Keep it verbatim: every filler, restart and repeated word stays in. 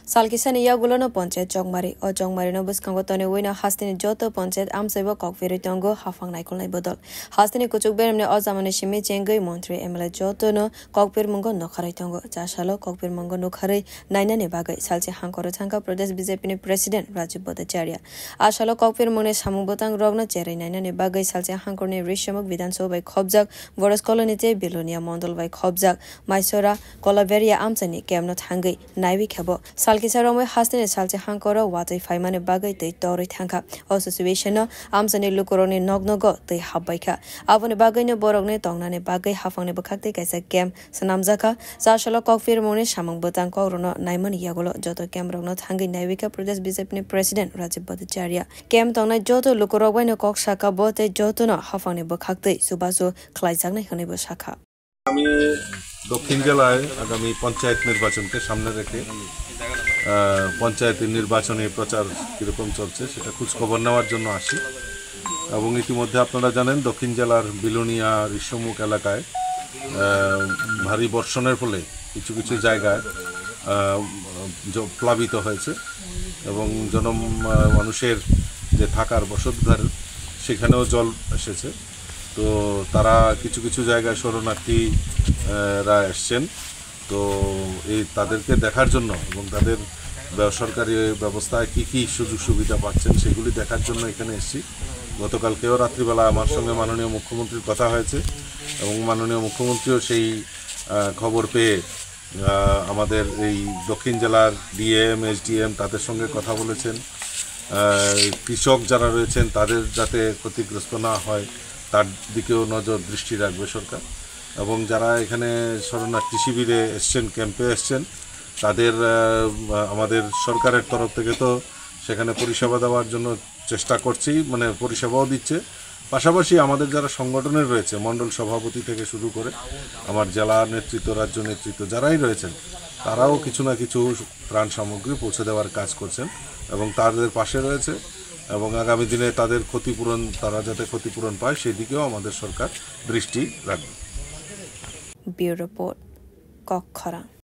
Salkisani yagulono ponchayat Chokmari. O Chokmarino bwskango tonwi no hasteni joto ponchayat amchaibo kokpirwi tongo haphang naikolnai bodol. Hasteni kuchuk beremni o jamani simi chengwi montri M L A jotono kokpirmungo nokharwi tongo. Cha salo kokpirmungo nokharwi nainani bagwi salchi hangkoro thangkha Pradesh B J P ni President Rajib Bhattacharya. A salo kokpirmungni samung bwtang rokno cherwi nainani bagwi salchi hangkorni Rishamuk Bidhan Sabha bai khobjak Boros Colony tei Belonia Mondol bai khobjak Maisora Kolaberia amchaini camp no thangwi naiwi khebo. Salkisa romwi hasteni salchi hangkoro watwi phaimani bagwi twi torwi thangkha. O situation no amchaini lukurokni noknogo twi hapbaikha. Aboni bagwino borokni tongnani bagwi haphangni bwkhak tei kaisa camp swnamjakha. Cha salo kokpirmungni samung bwtang kokrokno naimani yagulo joto camp rokno thangwi naiwikha Pradesh B J P ni President Rajib Bhattacharya. Camp tongnai joto lukurok baino kok sakha bo tei jotono haphangni bwkhak twi chubachu khlaijaknai hwnwibo sakha. আমি দক্ষিণ জেলায় আগামী পঞ্চায়েত নির্বাচনকে সামনে রেখে, আহ, পঞ্চায়েতের নির্বাচনী প্রচার কীরকম চলছে সেটা খোঁজ খবর নেওয়ার জন্য আসি। এবং ইতিমধ্যে আপনারা জানেন, দক্ষিণ জেলার বিলোনিয়া ঋষ্যমুখ এলাকায়, আহ, ভারী বর্ষণের ফলে কিছু কিছু জায়গায়, আহ, জ-, প্লাবিত হয়েছে এবং জনম-, আহ, মানুষের যে থাকার বসতঘর, সেখানেও জল এসেছে। তো তারা কিছু কিছু জায়গায় শরণার্থী, আহ, রা এসছেন। তো এই তাদেরকে দেখার জন্য এবং তাদের বে-, সরকারি ব্যবস্থায় কি কি সুযোগ সুবিধা পাচ্ছেন, সেগুলি দেখার জন্য এখানে এসেছি। গতকালকেও রাত্রিবেলা আমার সঙ্গে মাননীয় মুখ্যমন্ত্রীর কথা হয়েছে এবং মাননীয় মুখ্যমন্ত্রীও সেই, আহ, খবর পেয়ে, আহ, আমাদের এই দক্ষিণ জেলার ডিএম, এসডিএম তাদের সঙ্গে কথা বলেছেন। আহ, কৃষক যারা রয়েছেন তাদের যাতে ক্ষতিগ্রস্ত না হয়, তার দিকেও নজর দৃষ্টি রাখবে সরকার। এবং যারা এখানে শরণার্থী শিবিরে এসছেন, ক্যাম্পে এসছেন, তাদের, আহ, আমাদের সরকারের তরফ থেকে তো সেখানে পরিষেবা দেওয়ার জন্য চেষ্টা করছি, মানে পরিষেবাও দিচ্ছে। পাশাপাশি আমাদের যারা সংগঠনের রয়েছে, মণ্ডল সভাপতি থেকে শুরু করে আমার জেলা নেতৃত্ব, রাজ্য নেতৃত্ব যারাই রয়েছেন, তারাও কিছু না কিছু ত্রাণ সামগ্রী পৌঁছে দেওয়ার কাজ করছেন এবং তাদের পাশে রয়েছে এবং আগামী দিনে তাদের ক্ষতিপূরণ, তারা যাতে ক্ষতিপূরণ পায়, সেই দিকেও আমাদের সরকার দৃষ্টি রাখবে। Bureau Report, Kokkhorang.